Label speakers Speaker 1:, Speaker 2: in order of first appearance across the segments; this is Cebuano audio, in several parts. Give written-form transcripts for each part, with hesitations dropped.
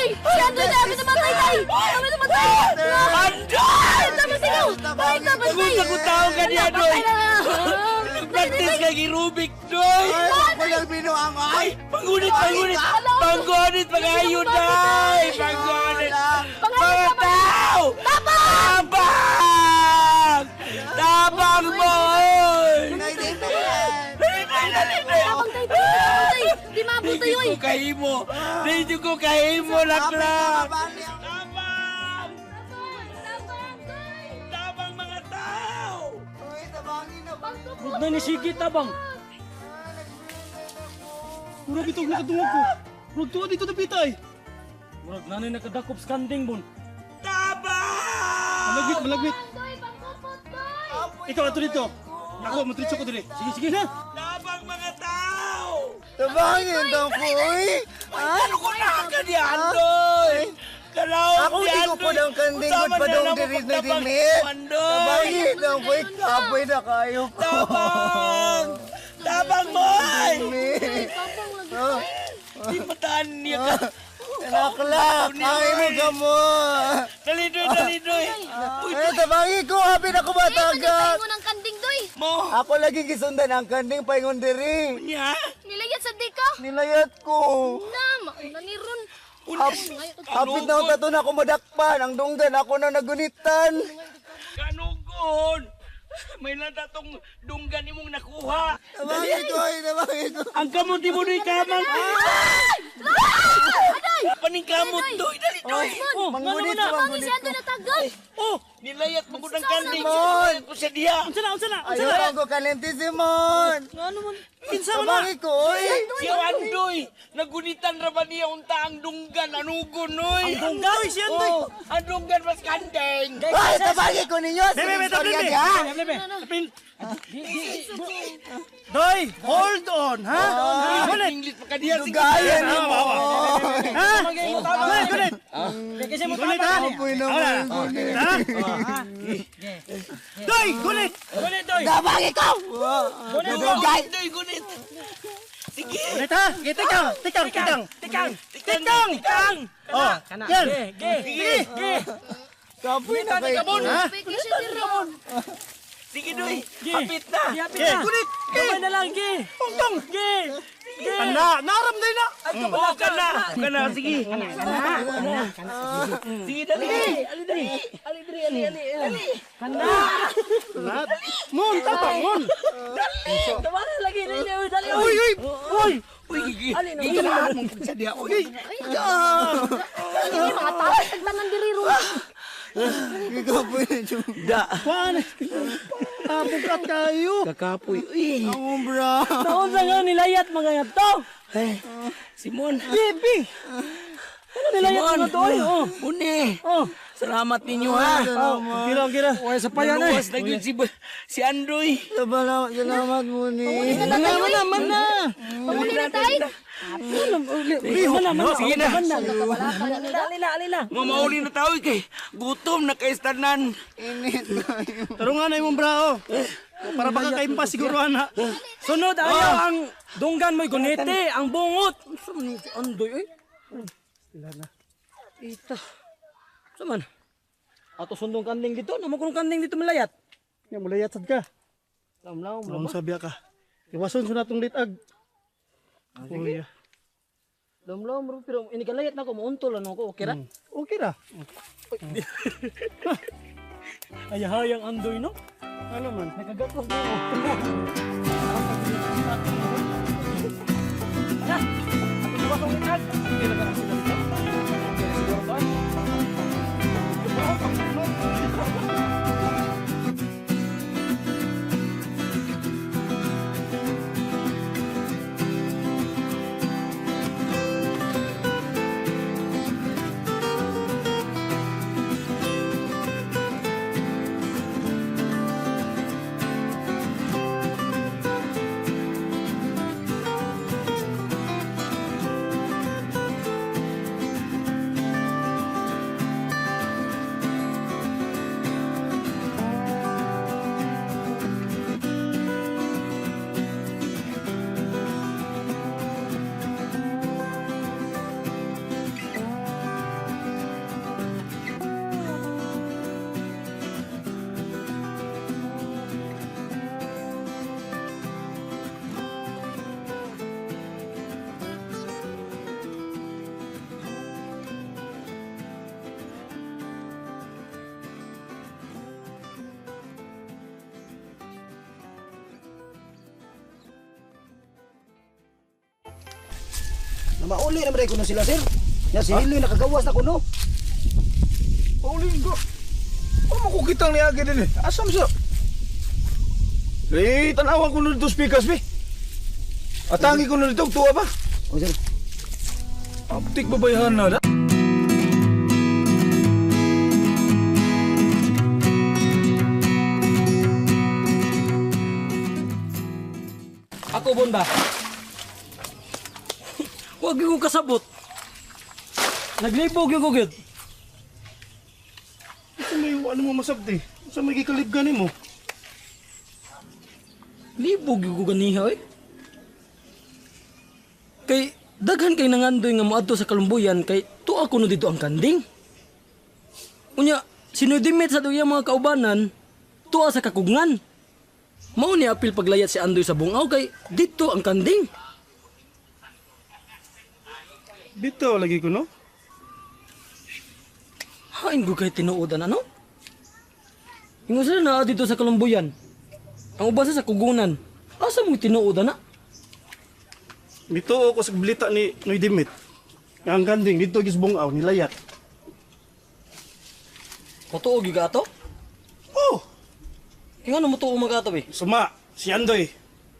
Speaker 1: Doy! Si Andoy na! Kami namatay, Tay! Kami namatay!
Speaker 2: Andoy!
Speaker 1: Tama sigaw! Ay, tama, Tay!
Speaker 2: Nagunta ko tao ka niya, Doy!
Speaker 1: Patay na!
Speaker 2: Practice kay Rubik, Doy!
Speaker 3: Ay, ako lang binuang
Speaker 2: Ay,
Speaker 3: ay.
Speaker 2: pangunit, pangunit! Pangunit, pangayo, Day! Pangunit! Mga tao! Tabang! Tabang! Tabang mo, oy!
Speaker 3: Nay, di pa yan.
Speaker 2: Dali, dali, dali, dali!
Speaker 1: Tabang, Tay! Tabang, Tay! Di maabot
Speaker 2: Di
Speaker 1: tayo,
Speaker 2: ko kahimo! Di ko kahimo, laklak! Tabang!
Speaker 1: Tabang, Tay!
Speaker 2: Tabang mga tao!
Speaker 3: Uy, tabangin ako.
Speaker 4: Huwag na ni Sige tabang.
Speaker 5: Murag itong nakadungog ko. Murag tuwa dito na pitay.
Speaker 4: Murag nanay nakadakop sa kanding bon.
Speaker 2: Tabang!
Speaker 5: Malagwit, malagwit.
Speaker 1: Doy, pangkupot, Doy!
Speaker 5: Ikaw ato dito. Ako, matritso ko diri. Sige, sige na.
Speaker 2: Tabang mga tao!
Speaker 3: Tabangin daw ko, uy.
Speaker 2: Ano ko na ka ni Andoy? Kalaw
Speaker 3: Ako
Speaker 2: ni
Speaker 3: di ko
Speaker 2: Andoy.
Speaker 3: po ng kanding
Speaker 2: Usama
Speaker 3: gud pa
Speaker 2: na
Speaker 3: dong
Speaker 2: namo
Speaker 3: diri na
Speaker 2: pagtabang
Speaker 3: dili.
Speaker 2: ni Andoy.
Speaker 3: Tabangin daw ko, uy. Kapoy na kayo ko.
Speaker 2: Tabang! Tabang mo! ay!
Speaker 1: Tabang lagi, Tay!
Speaker 2: Di mataan niya ka.
Speaker 3: Naklak, ay mo gamo.
Speaker 2: Dali doy, dali doy. Uy,
Speaker 3: Ay, tabangin ko, habi na ko
Speaker 1: Ay,
Speaker 3: matagat.
Speaker 1: mo ng kanding, Doy!
Speaker 2: mo.
Speaker 3: Ako lagi gisundan ang kanding paingon diri.
Speaker 2: Niya?
Speaker 1: Nilayat sa di ka!
Speaker 3: Nilayat ko.
Speaker 1: Na, mauna ni Ron.
Speaker 3: Hapit na ang tato na ako madakpan. Ang dunggan ako na nagunitan.
Speaker 2: Kanugon! May landa tong dunggan imong nakuha.
Speaker 3: Tabangin ko, ay, tabangin ko.
Speaker 2: Ang kamot mo doy kamang. Paning kamot doy, dali doy.
Speaker 4: Oh,
Speaker 3: Mangunit ko,
Speaker 1: Mami,
Speaker 3: mangunit
Speaker 1: si Andoy natagal!
Speaker 4: Oh,
Speaker 2: Nilayat mo gud ang kanding.
Speaker 3: Simon!
Speaker 2: Nilayat ko siya diha.
Speaker 4: unsa na, unsa na, unsa
Speaker 3: Ayaw
Speaker 4: na?
Speaker 3: lang ko kalente, Simon.
Speaker 4: Ano man? Kinsa man na?
Speaker 3: Tabangin ko, oy.
Speaker 2: Si Andoy, nagunitan ra ba niya unta ang dunggan anugon oy.
Speaker 4: Ang dunggan?
Speaker 5: Si Andoy.
Speaker 2: Oh, ang dunggan mas kanding.
Speaker 3: Ay, tabangin ko ninyo.
Speaker 5: Bebe, bebe,
Speaker 3: Sige,
Speaker 5: bebe.
Speaker 3: ha?
Speaker 4: Bebe, bebe.
Speaker 5: Doy, hold on, ha? Hold
Speaker 2: English pa ka diha. Sige.
Speaker 3: Dugayan ni mo.
Speaker 5: Ha? Gulit, gulit.
Speaker 4: Kasi mo
Speaker 5: Gulit, ha?
Speaker 3: Apoy na mangunit.
Speaker 5: Ha? Doy, gulit.
Speaker 4: Gulit doy.
Speaker 3: Tabangin ko!
Speaker 4: Gulit.
Speaker 3: Dugay!
Speaker 2: Andoy gunit. Sige.
Speaker 5: Gulit, ha? Sige, tikang, tikang, tikang.
Speaker 4: Tikang.
Speaker 5: Tikang!
Speaker 4: Tikang.
Speaker 5: Oh, yan.
Speaker 4: Ge, ge.
Speaker 5: Sige.
Speaker 4: Ge.
Speaker 3: Kapoy na kayo.
Speaker 5: Ha?
Speaker 1: Pwede siya si Ron.
Speaker 2: Sige doy.
Speaker 4: Ge.
Speaker 2: Hapit na.
Speaker 4: Ge, hapit
Speaker 5: Ge,
Speaker 4: na.
Speaker 5: gulit. Ge.
Speaker 4: Gamay na lang, ge.
Speaker 5: Tungtong.
Speaker 4: Ge. Ge.
Speaker 5: Ana, naram din na.
Speaker 2: Oh, kana. Kana sige. Sige dali.
Speaker 4: Ali diri. Ali diri, ali ali. Ali. Kana.
Speaker 5: Mon, tabang, mon.
Speaker 4: Tawanan lagi dali dali dali.
Speaker 5: Uy, uy.
Speaker 4: Uy.
Speaker 2: Uy, gigi.
Speaker 4: Ali na.
Speaker 2: Gigi na mong sa diha. Uy.
Speaker 1: Hindi, mga tao, tagtanan diri Ron.
Speaker 3: Kapoy na siya.
Speaker 2: Da.
Speaker 5: Kuan. Bukat kayo.
Speaker 2: Kakapoy. Uy.
Speaker 3: Ang bra.
Speaker 4: Naunsa nga nilayat mga to?
Speaker 2: Ay, Simon.
Speaker 4: Bibi. Ano nilayat
Speaker 2: Simon.
Speaker 4: mga to? Oy, oh.
Speaker 2: Une.
Speaker 4: Oh.
Speaker 2: Salamat ninyo ha.
Speaker 5: Kira, kira.
Speaker 4: Uy, sa payan eh.
Speaker 2: Naluwas na yun si Andoy.
Speaker 3: Salamat, salamat muni.
Speaker 4: Naman naman na.
Speaker 1: Panguli na, Tay!
Speaker 4: Mana mana.
Speaker 2: Sige na.
Speaker 4: Ali na, ali na.
Speaker 2: Mamauli na tao eh, kay gutom na kay tanan.
Speaker 3: Init kayo.
Speaker 5: Tarungan na imong bra, oh. Para baka kayo pa siguro, ana.
Speaker 4: Sunod ayaw ang dunggan mo'y guniti, ang bungot. Unsa man ni si Andoy oy?
Speaker 5: Sila na.
Speaker 4: Ita. Unsa man? Ato sundong kanding dito, namo kunong kanding dito malayat.
Speaker 5: Nya mulayat sad ka.
Speaker 4: Lamlaw
Speaker 5: Ang sabi ka. Iwason sa natong litag. Uy.
Speaker 4: Lamlaw bro, pero ini kalayat na ko muuntol ano ko, okay ra?
Speaker 5: Okay ra.
Speaker 4: Ayahayang Andoy no.
Speaker 5: Ano man?
Speaker 4: Nakagatos mo. Na. Ato ba kong itag? Kira ka na sila dito. Kira siguro to. Ay. Mauli na man kuno sila, sir. Ya si Hiloy nakagawas na kuno.
Speaker 6: Paulin ko. Ano mo kitang niagi din eh? Asam siya? Eh, tanawan ko na dito speakers, be. Atangi ko na dito, tuwa ba?
Speaker 4: Oh, sir.
Speaker 6: Aptik babayhan na. Da.
Speaker 4: Ako bon ba? Wag ko kasabot. Naglibog yung gugid.
Speaker 5: Ito may ano mo masabti. Sa may gikalib gani mo.
Speaker 4: Libog yung ganiha eh. Kay daghan kay nangandoy nga moadto sa kalumbuyan kay tuwa kuno dito ang kanding. Unya sinudimit sa duya mga kaubanan tuwa sa kakugngan. Mao ni apil paglayat si Andoy sa bungaw kay dito ang kanding.
Speaker 5: Dito lagi ko no.
Speaker 4: Hain ko kay tinuodan ano? Ingon sila na dito sa kalumbuyan. Ang uban sa kugunan. Asa mo tinuodan na?
Speaker 5: Dito ako sa balita ni Noy Dimit. Nga ang kanding dito gis bungaw nilayat.
Speaker 4: Totoo gyud ato?
Speaker 5: Oh,
Speaker 4: Kaya ano mo tuo mag ato eh?
Speaker 5: suma si Andoy.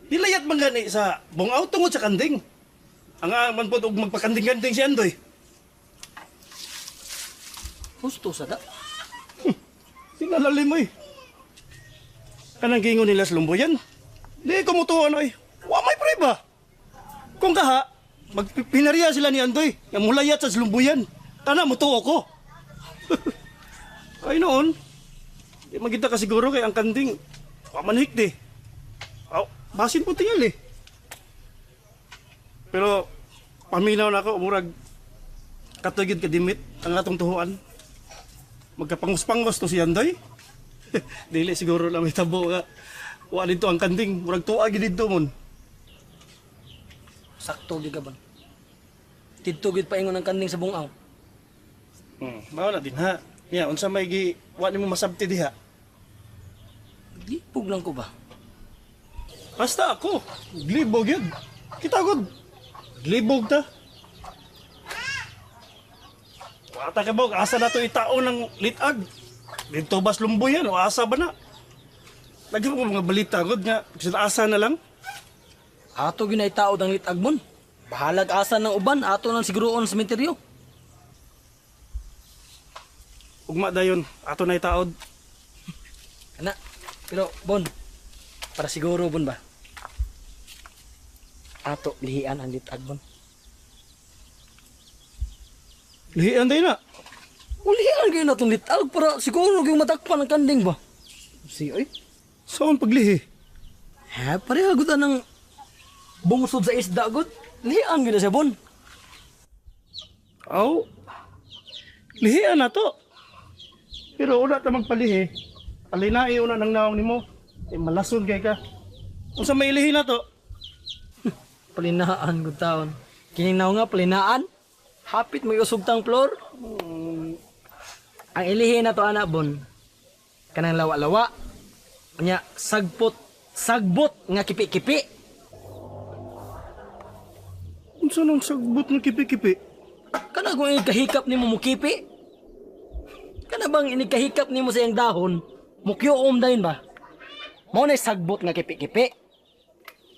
Speaker 5: Nilayat man gani sa bungaw tungod sa kanding. Ang man pod og magpakanding-kanding si Andoy.
Speaker 4: Husto sa da.
Speaker 5: Sinalali mo eh. Kanang gingon nila sa lumboyan. Di ko mutuan ay. Wa may prueba. Kung kaha, magpinariya sila ni Andoy. Nga mulayat sa lumbuyan. Tana, mutuo ko. Ay noon, di magita ka siguro kay ang kanding. Wa manhik di. Aw, basin po tingal eh. Pero, paminaw na ako, murag, katugid kadimit ang atong tuhuan magkapangus-pangos to si Andoy. Dili siguro lang may tabo ka. Wa dito ang kanding, murag tuwa gid dito mon.
Speaker 4: Sakto gyud ka ba? Tidto gyud paingon ang kanding sa bungaw.
Speaker 5: Mao na din ha. Nya unsa may gi wa nimo masabti diha.
Speaker 4: Libog lang ko ba?
Speaker 5: Basta ako, glibog yun. Kita gud. Glibog ta. Wata ka bog, asa na to itao ng litag. Dito bas lumboy yan, o asa ba na? Lagi ko mga balita gud nga, sila asa na lang.
Speaker 4: Ato gyud na itaod ang litagbon. Bahalag asa ng uban, ato nang siguroon sa sementeryo.
Speaker 5: Ugma dayon, ato na itaod.
Speaker 4: Ana, pero Bon, para siguro Bon ba? Ato lihian ang litag Bon.
Speaker 5: Lihian tayo na.
Speaker 4: Ulihan kayo na itong litag para siguro yung matakpan ang kanding ba? Si oy.
Speaker 5: Saan paglihi?
Speaker 4: Ha, pareha gud ang bungsod sa isda gud. Lihian gyud na siya Bon.
Speaker 5: Aw. Lihian na to. Pero una ta magpalihi. Alinai una nang naong nimo. Eh, malason kay ka. Unsa may ilihi na to?
Speaker 4: Palinaan gud taon. Kining naong nga palinaan. Hapit may usog tang floor. Ang ilihi na to ana Bon. Kanang lawa-lawa. Nya sagpot sagbot nga kipi-kipi.
Speaker 5: Unsa nang sagbot ng kipi-kipi?
Speaker 4: Kana kung inikahikap nimo mukipi? Kana bang inikahikap nimo sa iyang dahon, mukyuom dayon ba? Mao na sagbot nga kipi-kipi.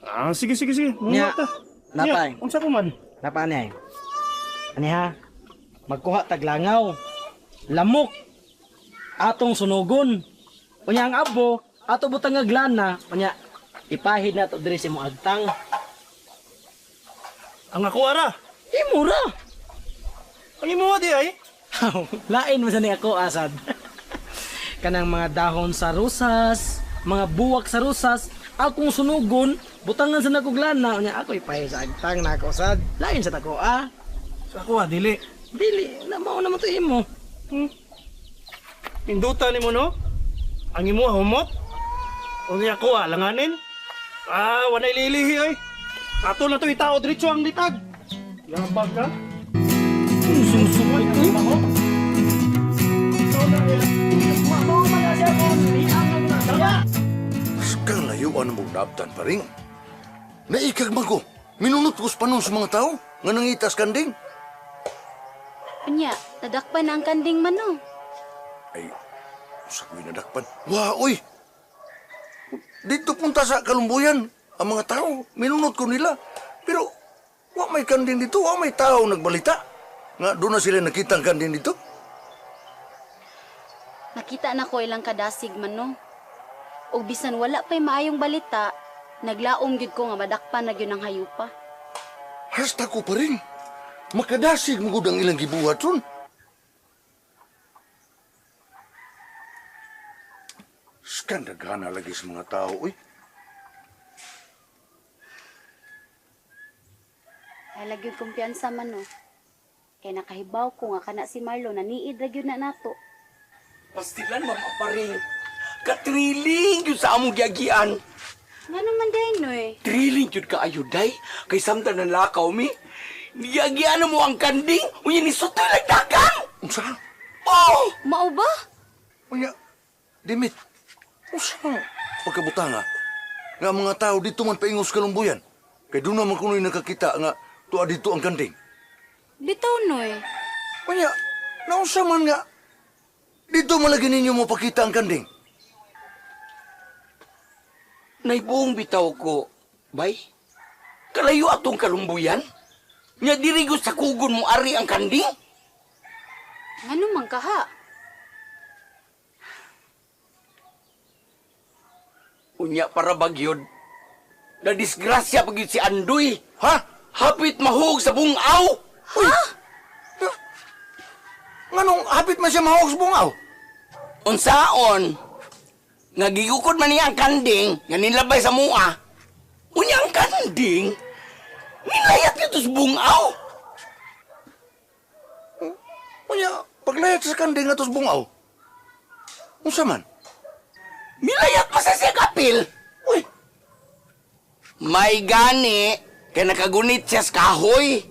Speaker 5: Ah, sige sige sige.
Speaker 4: Nya,
Speaker 5: Mga ta.
Speaker 4: napay.
Speaker 5: Nya, unsa ko man?
Speaker 4: Napaan ay? Ani ha? Magkuha taglangaw. Lamok. Atong sunugon. Unya ang abo, ato butang nga glana, unya ipahid na to diri sa imong agtang.
Speaker 5: Ang ako ara.
Speaker 4: Imo ra.
Speaker 5: Ang imo di ay.
Speaker 4: Lain man sa ni ako asad. Kanang mga dahon sa rosas, mga buwak sa rosas, akong sunugon, butangan sa nakuglana, unya ako ipahi sa agtang na ako sad. Lain sa tako ah.
Speaker 5: Sa ako ah, dili.
Speaker 4: Dili, na mao naman to imo.
Speaker 5: Pinduta nimo no? Ang imo humot. Unya ako ah, langanin. Ah, wala ililihi ay. Ato na to itao diretso ang litag. Yabag ka.
Speaker 4: Sumusuko ito.
Speaker 7: Kang layuan mo naabtan pa rin. Naikag man ko. Minunot ko sa panon sa mga tao. Nga nangitas kanding.
Speaker 1: Unya, nadakpan na ang kanding man, no.
Speaker 7: Ay, sa ko'y nadakpan. Wah, uy! Dito punta sa Kalumbuyan, ang mga tao, minunot ko nila. Pero, wa may kanding dito, wa may tao nagbalita. Nga, doon na sila nakita ang kanding dito.
Speaker 1: Nakita na ko ilang kadasig man, no. Og bisan wala pa'y maayong balita, naglaom gyud ko nga madakpan na gyud ang hayupa.
Speaker 7: Hasta ko pa rin. Makadasig mo gud ang ilang gibuhat ron. Skandagana lagi sa mga tao, uy.
Speaker 1: Ay lagi kumpiyansa man, no. Kay nakahibaw ko nga kana si Marlo naniid ra gyud na nato.
Speaker 2: Pastilan, Ma'am Aparing. Katriling yun sa among giagian.
Speaker 1: Ngano man day, Noy?
Speaker 2: Triling yun kaayo, day. Kay samtang nanlakaw mi. Niyagian mo ang kanding. Unya ni Sotoy lagdagan.
Speaker 7: Unsa?
Speaker 2: Oh!
Speaker 1: Mao ba?
Speaker 7: Unya, Dimit, unsa pagkabutanga? Nga ang mga tao dito man paingos Kalumbuyan. Kay doon naman kuno'y nakakita nga tuwa dito ang kanding.
Speaker 1: Bitaw, Noy.
Speaker 7: Unya, naunsa man nga dito man lagi ninyo mapakita ang kanding.
Speaker 2: Naibuong bitaw ko, bay. Kalayo atong Kalumbuyan. Nya diri gyud sa kugon mo ari ang kanding.
Speaker 1: Ngano man kaha?
Speaker 2: Unya para bagyod. Na disgrasya pag si Andoy.
Speaker 7: Ha?
Speaker 2: Hapit mahug sa bungaw.
Speaker 7: Uy! Nganong hapit man siya mahog sa bungaw?
Speaker 2: Unsaon? Nga gigukod man niya ang kanding nga nilabay sa mua. Unya ang kanding nilayat nito sa bungaw.
Speaker 7: Unya, paglayat sa kanding ato sa bungaw. Unsa man?
Speaker 2: Nilayat pa sa siya kapil.
Speaker 7: Uy,
Speaker 2: May gani kay nakagunit siya sa kahoy.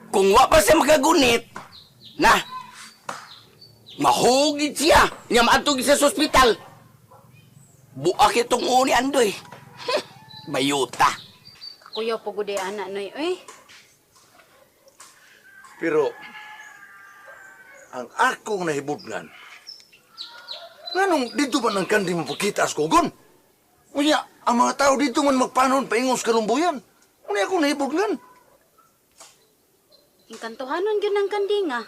Speaker 2: Kung wa pa siya makagunit, na mahugid siya. Nya maadto gyud siya sa ospital. Buak itong uni Andoy. Bayuta.
Speaker 1: Kakuyaw po gud ana, Noy, oy.
Speaker 7: pero ang akong nahibudngan, nganong dito man ang kanding mapakita sa kugon? Unya, ang mga tao dito man magpanon paingos Kalumbuyan. Unya akong nahibudngan.
Speaker 1: Engkantohanon gyud ang kanding ah.